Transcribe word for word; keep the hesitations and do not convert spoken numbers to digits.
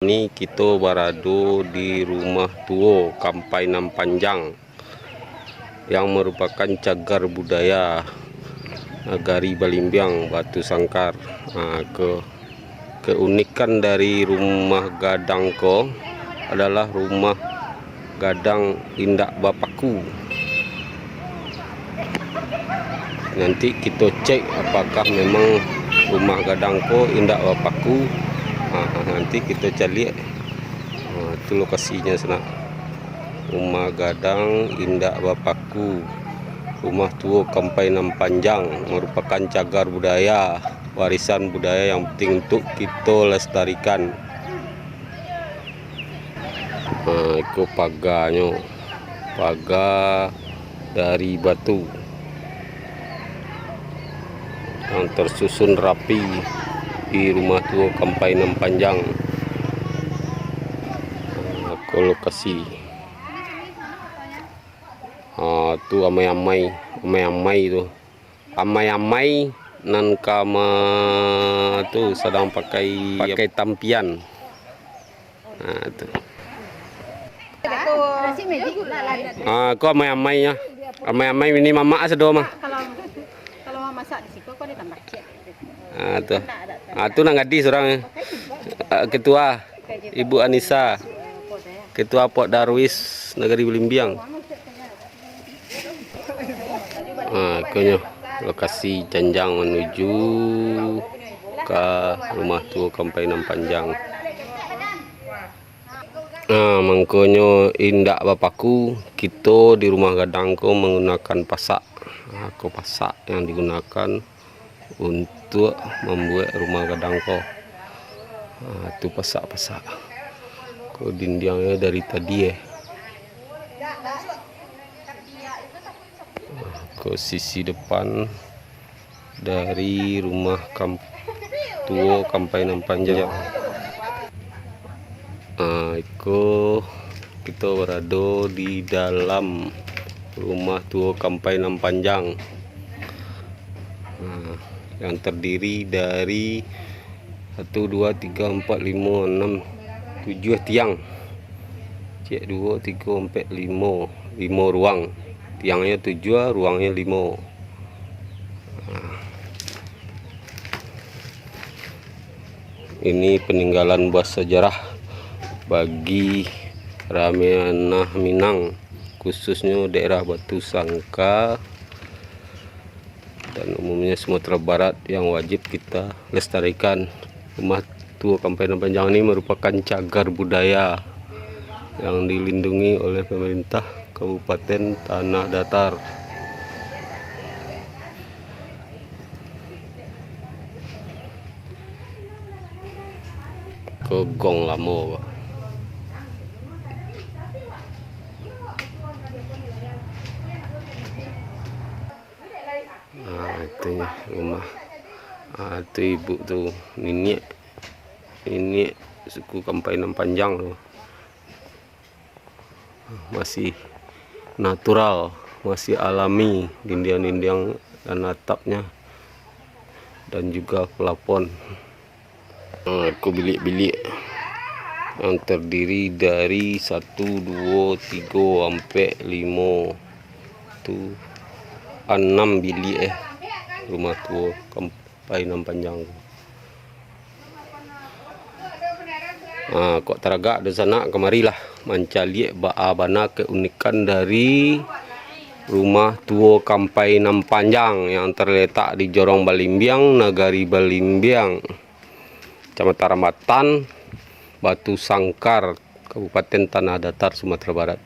Kini kito barado di Rumah Tuo Kampai Nan Panjang, yang marupakan cagar budaya Nagari Balimbiang, Batu Sangkar. Ha, ke-, keunikan dari rumah gadang ko adalah rumah gadang indak bapaku. Nanti kito cek apakah memang rumah gadang ko indak bapaku. Ha, nanti kito caliak. Ha, tu lokasinyo sanak. Rumah gadang indak bapaku. Rumah Tuo Kampai Nan Panjang marupakan cagar budaya, warisan budaya yang penting untuk kito lestarikan. Ha, iko paganyo, paga dari batu yang tersusun rapi di Rumah Tuo Kampai Nan Panjang. Ha, ko lokasi. Ha, tu amai-amai, amai-amai tu. Amai-amai nan kama tu sadang pakai, pakai tampian. Ha, tu. Ha, ko amai-amai nyo. Amai-amai bini mamak sado mah. Kalau, kalau mamasak di siko, ko ditambah cek. Ha, tu. Ha, tu nan gadih surang, eh. Ha, ketua. Ibu Anissa, Ketua Pok Darwis Nagari Balimbiang. Ha, ikonyo lokasi janjang manuju ka Rumah Tuo Kampai Nan Panjang. Ha, mangkonyo indak bapaku, kito di rumah gadang ko manggunakan pasak. Ha, ko pasak yang digunakan untuak mambuek rumah gadang ko. Ha, tu pasak-pasak. Ko dindiangnyo dari tadi, eh. Ha, ko sisi depan dari rumah kam-, tuo Kampai Nan Panjang. Ah, iko kito barado di dalam rumah tuo Kampai Nan Panjang. Nah, yang terdiri dari satu, dua, tiga, empat, lima, enam, tujuah tiang. Ciek, duo, tigo, ampek, limo. Limo ruang. Tiangnyo tujuah, ruangnyo limo. Nah. Ini peninggalan bersejarah bagi Ramayana Minang, khususnya daerah Batu Sangka dan umumnya Sumatera Barat yang wajib kita lestarikan. Rumah Tuo Kampai Nan Panjang ini merupakan cagar budaya yang dilindungi oleh pemerintah Kabupaten Tanah Datar. Ko gong lamo ko. Ah, itu rumah. Ah, itu ibu tu, niniak. Niniak suku Kampai Nan Panjang tu. Masih natural, masih alami, dindiang-dindiang dan atapnya, dan juga plafon. Ha, ko bilik-bilik yang terdiri dari satu, duo, tigo, ampek, limo, tu anam bilik, eh, rumah tuo Kampai Nan Panjang tu. Ha, kok taragak dunsanak, kamarilah mancaliak baa bana keunikan dari Rumah Tuo Kampai Nan Panjang yang terletak di Jorong Balimbiang, Nagari Balimbiang, Kecamatan Rambatan, Batu Sangkar, Kabupaten Tanah Datar, Sumatera Barat.